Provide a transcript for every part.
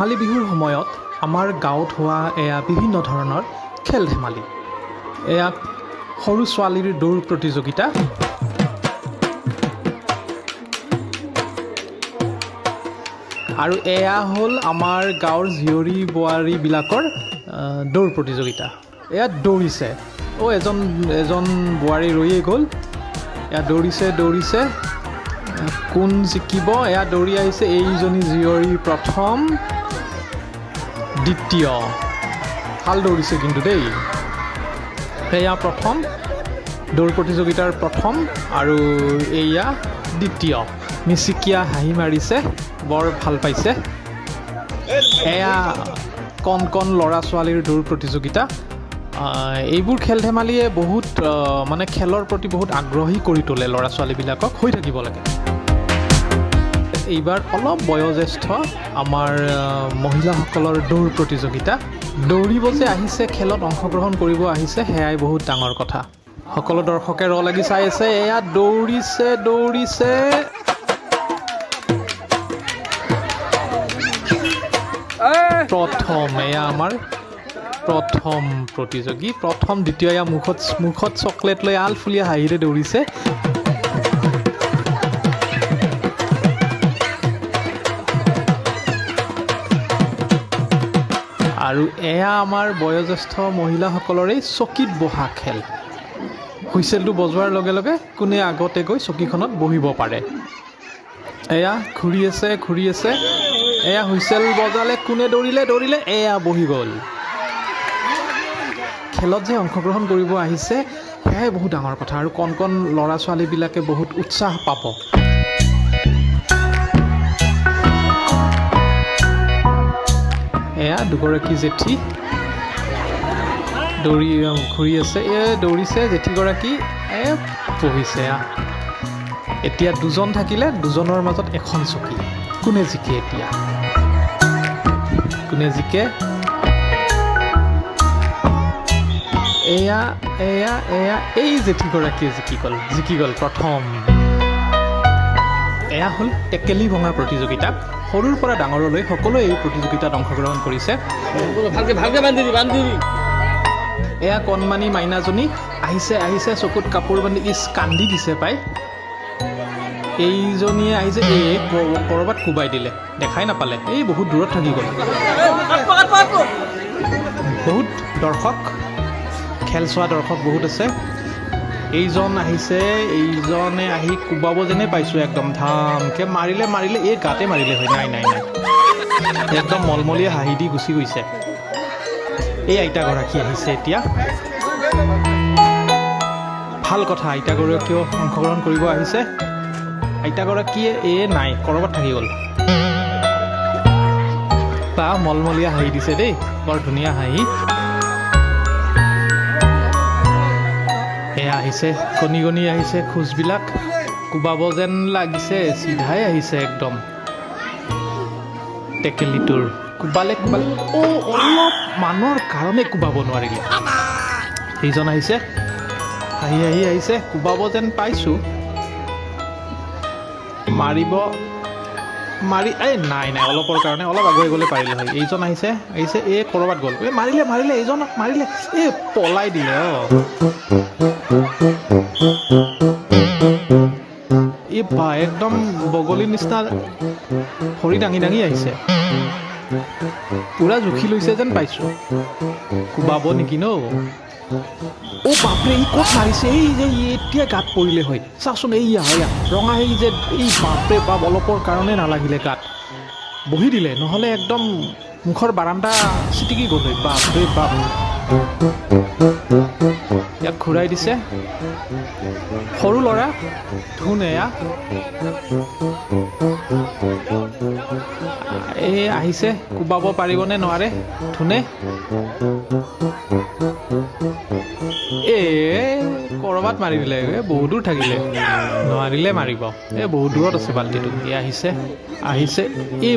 ৰঙালী বিহুৰ সময়ত আমাৰ গাঁৱত হোৱা এয়া বিভিন্ন ধৰণৰ খেল ধেমালি। এয়া সৰু ছোৱালীৰ দৌৰ প্ৰতিযোগিতা। আৰু এয়া হ'ল আমাৰ গাঁৱৰ জীয়ৰী বোৱাৰীবিলাকৰ দৌৰ প্ৰতিযোগিতা। এয়া দৌৰিছে, অ' এজন এজন বোৱাৰী ৰৈয়ে গ'ল। এয়া দৌৰিছে দৌৰিছে, কোন জিকিব? এয়া দৌৰি আহিছে এইজনী জীয়ৰী প্ৰথম, দ্বিতীয়। ভাল দৌৰিছে কিন্তু দেই। এয়া প্ৰথম দৌৰ প্ৰতিযোগিতাৰ প্ৰথম আৰু এয়া দ্বিতীয়। মিচিকীয়া হাঁহি মাৰিছে, বৰ ভাল পাইছে। এয়া কণ কণ ল'ৰা ছোৱালীৰ দৌৰ প্ৰতিযোগিতা। এইবোৰ খেল ধেমালিয়ে বহুত মানে খেলৰ প্ৰতি বহুত আগ্ৰহী কৰি তোলে ল'ৰা ছোৱালীবিলাকক, হৈ থাকিব লাগে। এইবাৰ অলপ বয়োজ্যেষ্ঠ আমাৰ মহিলাসকলৰ দৌৰ প্ৰতিযোগিতা। দৌৰিব যে আহিছে, খেলত অংশগ্ৰহণ কৰিব আহিছে, সেয়াই বহুত ডাঙৰ কথা। সকলো দৰ্শকে ৰ লাগি চাই আছে। এয়া দৌৰিছে দৌৰিছে, প্ৰথম। এয়া আমাৰ প্ৰথম প্ৰতিযোগী, প্ৰথম, দ্বিতীয়। এয়া মুখত মুখত চকলেট লৈ আলফুলীয়া হাঁহিৰে দৌৰিছে। আৰু এয়া আমাৰ বয়োজ্যেষ্ঠ মহিলাসকলৰে চকীত বহা খেল। হুইচেলটো বজোৱাৰ লগে লগে কোনে আগতে গৈ চকীখনত বহিব পাৰে। এয়া ঘূৰি আছে ঘূৰি আছে। এয়া হুইচেল বজালে, কোনে দৌৰিলে দৌৰিলে, এয়া বহি গ'ল। খেলত যে অংশগ্ৰহণ কৰিব আহিছে সেয়াই বহুত ডাঙৰ কথা। আৰু কণ কণ ল'ৰা ছোৱালীবিলাকে বহুত উৎসাহ পাব। এয়া দুগৰাকী জেঠী দৌৰি ঘূৰি আছে। এ দৌৰিছে জেঠীগৰাকী, এ বহিছে। এয়া এতিয়া দুজন থাকিলে, দুজনৰ মাজত এখন চকী। কোনে জিকে এতিয়া? কোনে জিকে? এয়া এয়া এয়া এই জেঠীগৰাকীয়ে জিকি গ'ল, জিকি গ'ল প্ৰথম। এয়া হ'ল টেকেলি ভঙা প্ৰতিযোগিতা। সৰুৰ পৰা ডাঙৰলৈ সকলোৱে এই প্ৰতিযোগিতাত অংশগ্ৰহণ কৰিছে। ভালকে ভালকে বান্ধি দি বান্ধি দি। এয়া কণমানি মাইনাজনী আহিছে আহিছে, চকুত কাপোৰ বান্ধি, ইচ কান্দি দিছে পাই। এইজনীয়ে আহিছে, এই ক'ৰবাত কোবাই দিলে, দেখাই নাপালে, এই বহুত দূৰত থাকি গ'ল। বহুত দৰ্শক, খেল চোৱা দৰ্শক বহুত আছে। এইজন আহিছে, এইজনে আহি কোবাব যেনে পাইছোঁ, একদম ধামকৈ মাৰিলে মাৰিলে, এই গাতে মাৰিলে হয়। নাই নাই নাই, একদম মলমলীয়া হাঁহি দি গুচি গৈছে। এই আইতাগৰাকী আহিছে এতিয়া, ভাল কথা, আইতাগৰাকীয়েও অংশগ্ৰহণ কৰিব আহিছে। আইতাগৰাকীয়ে এই নাই, ক'ৰবাত থাকি গ'ল। বা মলমলীয়া হাঁহি দিছে দেই, বৰ ধুনীয়া হাঁহি। এয়া আহিছে, গণি গণি আহিছে খোজবিলাক, কোবাব যেন লাগিছে, চিধাই আহিছে একদম। টেকেলিটোৰ কোবালে কোবালে, অ' অলপ মানৰ কাৰণে কোবাব নোৱাৰিলে। সেইজন আহিছে, হাঁহি হাঁহি আহিছে, কোবাব যেন পাইছোঁ, মাৰিব মাৰি, এই নাই নাই, অলপৰ কাৰণে অলপ আগুৱাই গ'লে পাৰিলে হয়। এইজন আহিছে আহিছে, এই ক'ৰবাত গ'ল, এই মাৰিলে মাৰিলে, এইজনক মাৰিলে, এই পলাই দিলে। অ' এই বা একদম বগলীৰ নিচিনা ভৰি দাঙি দাঙি আহিছে, পূৰা জুখি লৈছে যেন পাইছোঁ, কোবাব নেকি ন? অ' বাপৰে, ই ক'ত মাৰিছে? এই যে এতিয়া গাত পৰিলে হয়, চাচোন, এইয়া এয়া ৰঙা, এই যে এই বাপৰে বাপ, অলপৰ কাৰণে নালাগিলে গাত, বহি দিলে, নহ'লে একদম মুখৰ বাৰাণ্ডা চিটিকি গ'ল হয়। বাপৰে বাপ, ইয়াক ঘূৰাই দিছে। সৰু ল'ৰা ধুন, এয়া এই আহিছে, কোবাব পাৰিবনে নোৱাৰে ধুনে? এ ক'ৰবাত মাৰি দিলে, এ বহুত দূৰ থাকিলে, নোৱাৰিলে মাৰিব, এই বহুত দূৰত আছে বাল্টিটো। এই আহিছে আহিছে, এই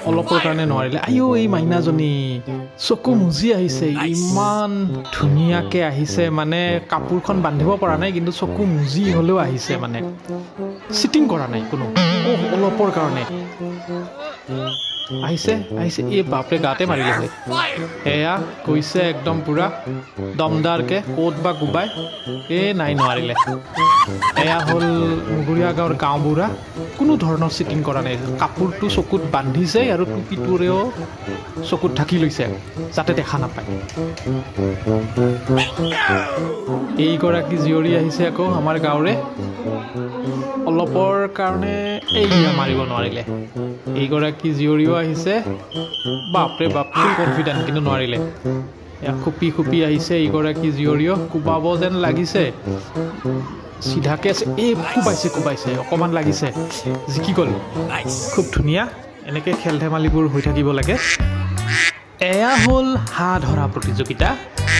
অলপৰ কাৰণে নোৱাৰিলে। আইঅ, এই মাইনাজনী চকু মুজি আহিছে, ইমান ধুনীয়াকৈ আহিছে, মানে কাপোৰখন বান্ধিব পৰা নাই, কিন্তু চকু মুজি হ'লেও আহিছে, মানে চিটিং কৰা নাই কোনো, অলপৰ কাৰণে। আহিছে আহিছে, এই বাপৰে গাতে মাৰিলে হয়। এয়া কৈছে একদম পূৰা দমদাৰকে, ক'ত বা কোবাই, এই নাই নোৱাৰিলে। এয়া হ'ল মুগুৰীয়া গাঁৱৰ গাঁওবুঢ়া, কোনো ধৰণৰ চিটিং কৰা নাই, কাপোৰটো চকুত বান্ধিছে আৰু টুপিটোৰেও চকুত ঢাকি লৈছে যাতে দেখা নাপায়। এইগৰাকী জীয়ৰী আহিছে আকৌ আমাৰ গাঁৱৰে, অলপৰ কাৰণে এইয়া মাৰিব নোৱাৰিলে। এইগৰাকী জীয়ৰীও আহিছে, বাপৰে বাপ ফুল কনফিডেণ্ট, কিন্তু নোৱাৰিলে। এয়া খুপি খুপি আহিছে এইগৰাকী জীয়ৰীও, কোবাব যেন লাগিছে, চিধাকে আছে, এই কোবাইছে কোবাইছে, অকণমান লাগিছে, জিকি গ'ল। খুব ধুনীয়া, এনেকৈ খেল ধেমালিবোৰ হৈ থাকিব লাগে। এয়া হ'ল হাঁহ ধৰা প্ৰতিযোগিতা।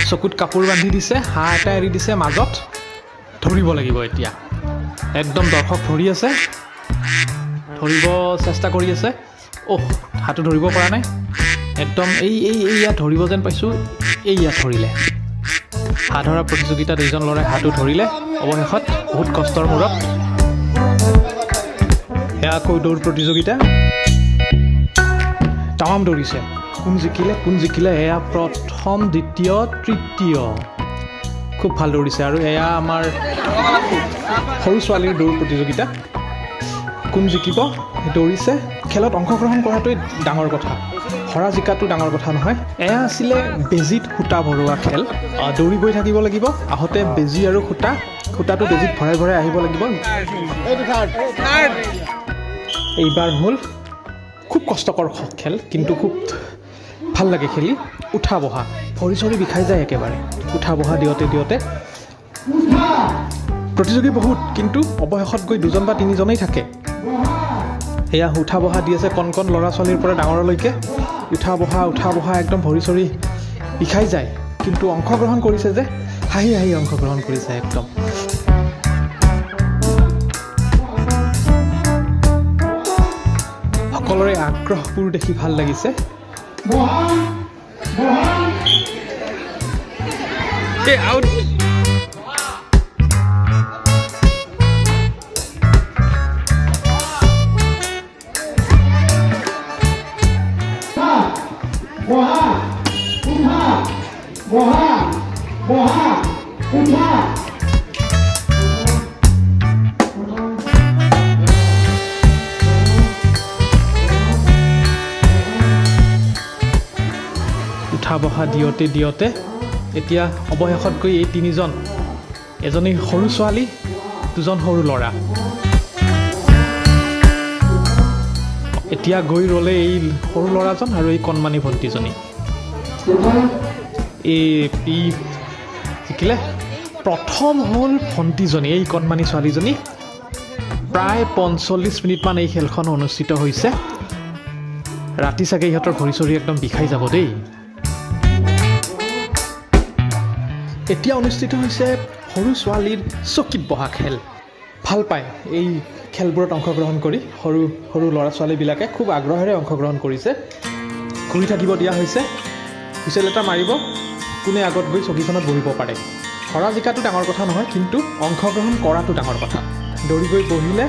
চকুত কাপোৰ বান্ধি দিছে, হাঁহ এটা এৰি দিছে মাজত, ধৰিব লাগিব এতিয়া। একদম দৰ্শক ধৰি আছে, ধৰিব চেষ্টা কৰি আছে। অহ, হাঁহটো ধৰিব পৰা নাই একদম। এই এই এইয়া ধৰিব যেন পাইছোঁ, এইয়া ধৰিলে। হাঁহ ধৰা প্ৰতিযোগিতাত এইজন ল'ৰাই হাঁহটো ধৰিলে অৱশেষত, বহুত কষ্টৰ মূৰত। এয়া আকৌ দৌৰ প্ৰতিযোগিতা, তামাম দৌৰিছে। কোন জিকিলে কোন জিকিলে? এয়া প্ৰথম, দ্বিতীয়, তৃতীয়, খুব ভাল দৌৰিছে। আৰু এয়া আমাৰ সৰু ছোৱালীৰ দৌৰ প্ৰতিযোগিতা, কোন জিকিব দৌৰিছে। খেলত অংশগ্ৰহণ কৰাটোৱেই ডাঙৰ কথা, হৰা জিকাটো ডাঙৰ কথা নহয়। এয়া আছিলে বেজীত সূতা ভৰোৱা খেল। দৌৰি গৈ থাকিব লাগিব, আহোঁতে বেজী আৰু সূতা, সূতাটো বেজীত ভৰাই ভৰাই আহিব লাগিব। এইবাৰ হ'ল খুব কষ্টকৰ খেল, কিন্তু খুব ভাল লাগে খেলি। উঠা বহা, ভৰি চৰি বিষাই যায় একেবাৰে উঠা বহা দিওঁতে দিওঁতে। প্ৰতিযোগী বহুত, কিন্তু অৱশেষত গৈ দুজন বা তিনিজনেই থাকে। এয়া উঠা বহা দি আছে কণ কণ ল'ৰা ছোৱালীৰ পৰা ডাঙৰলৈকে, উঠা বহা উঠা বহা, একদম ভৰি চৰি বিষাই যায়, কিন্তু অংশগ্ৰহণ কৰিছে যে, হাঁহি হাঁহি অংশগ্ৰহণ কৰিছে একদম। সকলোৰে আগ্ৰহবোৰ দেখি ভাল লাগিছে। উঠা বহা দিওঁতে দিওঁতে এতিয়া অৱশেষত গৈ এই তিনিজন, এজনী সৰু ছোৱালী, দুজন সৰু ল'ৰা, এতিয়া গৈ ৰ'লে এই সৰু ল'ৰাজন আৰু এই কণমানি ভণ্টিজনী। এই ই জিকিলে। প্ৰথম হ'ল ভণ্টিজনী, এই কণমানি ছোৱালীজনী। প্ৰায় 45 মিনিটমান এই খেলখন অনুষ্ঠিত হৈছে। ৰাতি চাগে ইহঁতৰ ভৰি চৰি একদম বিষাই যাব দেই। এতিয়া অনুষ্ঠিত হৈছে সৰু ছোৱালীৰ চকীত বহা খেল। ভাল পায় এই খেলবোৰত অংশগ্ৰহণ কৰি, সৰু সৰু ল'ৰা ছোৱালীবিলাকে খুব আগ্ৰহেৰে অংশগ্ৰহণ কৰিছে। ঘূৰি থাকিব দিয়া হৈছে, হুইচেল এটা মাৰিব, কোনে আগত গৈ চকীখনত বহিব পাৰে। হৰা জিকাটো ডাঙৰ কথা নহয়, কিন্তু অংশগ্ৰহণ কৰাটো ডাঙৰ কথা। দৌৰি গৈ বহিলে,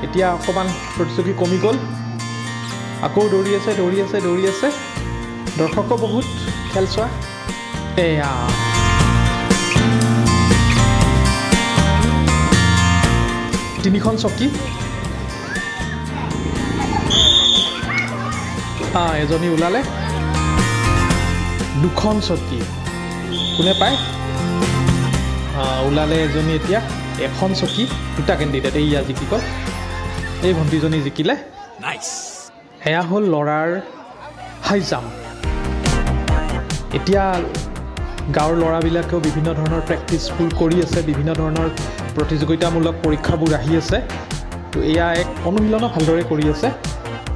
এতিয়া অকণমান প্ৰতিযোগী কমি গ'ল, আকৌ দৌৰি আছে দৌৰি আছে দৌৰি আছে। দৰ্শকো বহুত খেল চোৱা। এয়া তিনিখন চকী, এজনী ওলালে, দুখন চকী কোনে পায়? ওলালে এজনী, এতিয়া এখন চকী, দুটা কেণ্ডিডেট। এইয়া জিকি গ'ল, এই ভণ্টিজনী জিকিলে। সেয়া হ'ল ল'ৰাৰ হাই জাম্প। এতিয়া গাঁৱৰ ল'ৰাবিলাকেও বিভিন্ন ধৰণৰ প্ৰেক্টিছবোৰ কৰি আছে, বিভিন্ন ধৰণৰ প্ৰতিযোগিতামূলক পৰীক্ষাবোৰ আহি আছে। তো এয়া এক অনুশীলনো ভালদৰে কৰি আছে,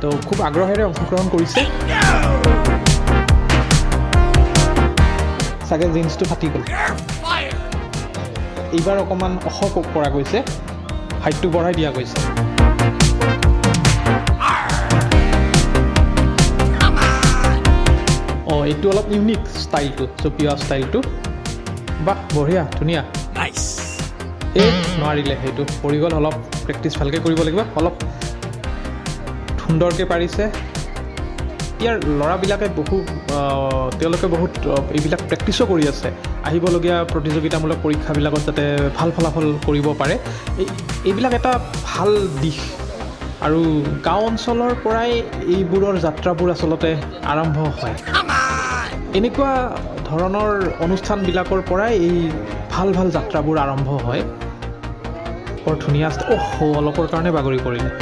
তো খুব আগ্ৰহেৰে অংশগ্ৰহণ কৰিছে। চাগে জিন্সটো ফাটি গ'ল। এইবাৰ অকণমান ওখ কৰা গৈছে, হাইটটো বঢ়াই দিয়া গৈছে। অঁ, এইটো অলপ ইউনিক ষ্টাইলটো, জঁপিওৱা ষ্টাইলটো। বাহ, বঢ়িয়া, ধুনীয়া। এই নোৱাৰিলে, সেইটো পৰি গ'ল। অলপ প্ৰেক্টিচ ভালকৈ কৰিব লাগিব, অলপ সুন্দৰকৈ পাৰিছে। এতিয়াৰ ল'ৰাবিলাকে বহু তেওঁলোকে বহুত এইবিলাক প্ৰেক্টিছো কৰি আছে, আহিবলগীয়া প্ৰতিযোগিতামূলক পৰীক্ষাবিলাকত যাতে ভাল ফলাফল কৰিব পাৰে। এইবিলাক এটা ভাল দিশ আৰু গাঁও অঞ্চলৰ পৰাই এইবোৰৰ যাত্ৰাবোৰ আচলতে আৰম্ভ হয়। এনেকুৱা ধৰণৰ অনুষ্ঠানবিলাকৰ পৰাই এই ভাল ভাল যাত্ৰাবোৰ আৰম্ভ হয়। বৰ ধুনীয়া। অহ, অলপৰ কাৰণে বাগৰি পৰিলে।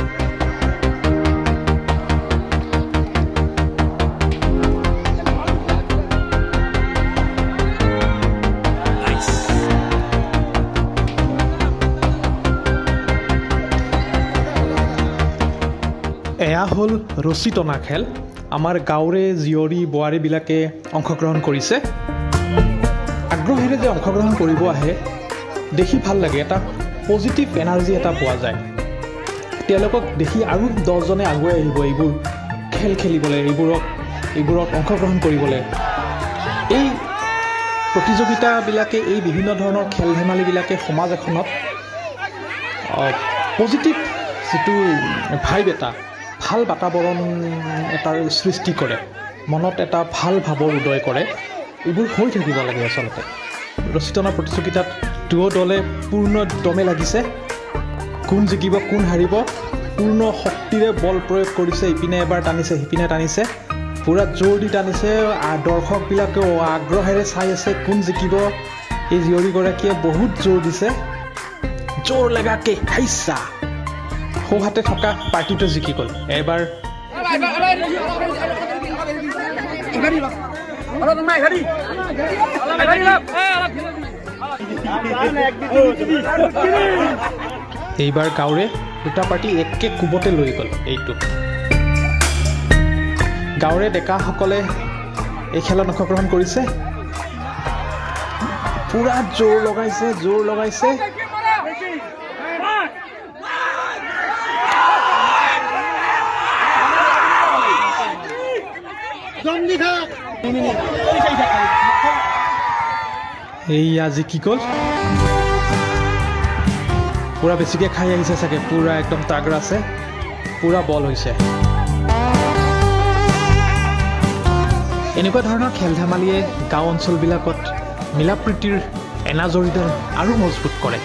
এয়া হ'ল ৰছী টনা খেল। আমাৰ গাঁৱৰে জীয়ৰী বোৱাৰীবিলাকে অংশগ্ৰহণ কৰিছে। আগ্ৰহেৰে যে অংশগ্ৰহণ কৰিব আহে দেখি ভাল লাগে, এটা পজিটিভ এনাৰ্জি এটা পোৱা যায়। তেওঁলোকক দেখি আৰু 10জনে আগুৱাই আহিব এইবোৰ খেল খেলিবলৈ, এইবোৰত অংশগ্ৰহণ কৰিবলৈ। এই প্ৰতিযোগিতাবিলাকে, এই বিভিন্ন ধৰণৰ খেল ধেমালিবিলাকে সমাজ এখনত পজিটিভ যিটো ভাইব, এটা ভাল বাতাবৰণ এটাৰ সৃষ্টি কৰে, মনত এটা ভাল ভাৱৰ উদয় কৰে। এইবোৰ হৈ থাকিব লাগে আচলতে। ৰছী টনা প্ৰতিযোগিতাত দুয়ো দলে পূৰ্ণ দমে লাগিছে। কোন জিকিব কোন হাৰিব, পূৰ্ণ শক্তিৰে বল প্ৰয়োগ কৰিছে। ইপিনে এবাৰ টানিছে, সিপিনে টানিছে, পূৰা জোৰ দি টানিছে। দৰ্শকবিলাকেও আগ্ৰহেৰে চাই আছে কোন জিকিব। এই জীয়ৰীগৰাকীয়ে বহুত জোৰ দিছে, জোৰ লগাকে খাইছা। সোঁহাতে থকা পাৰ্টিটো জিকি গ'ল। এবাৰ এইবাৰ গাঁৱৰে দুটা পাৰ্টি একে কোবতে লৈ গ'ল। এইটো গাঁৱৰে ডেকাসকলে এই খেলত অংশগ্ৰহণ কৰিছে, পূৰা জোৰ লগাইছে, জোৰ লগাইছে। এইয়া জিকি গ'ল। পূৰা বেছিকৈ খাই আহিছে চাগে, পূৰা একদম তাগৰা আছে, পূৰা বল হৈছে। এনেকুৱা ধৰণৰ খেল ধেমালিয়ে গাঁও অঞ্চলবিলাকত মিলা প্ৰীতিৰ এনাজৰীডাল আৰু মজবুত কৰে।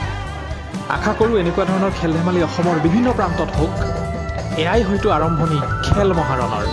আশা কৰোঁ এনেকুৱা ধৰণৰ খেল ধেমালি অসমৰ বিভিন্ন প্ৰান্তত হওক। এয়াই হয়তো আৰম্ভণি খেল মহাৰণৰ।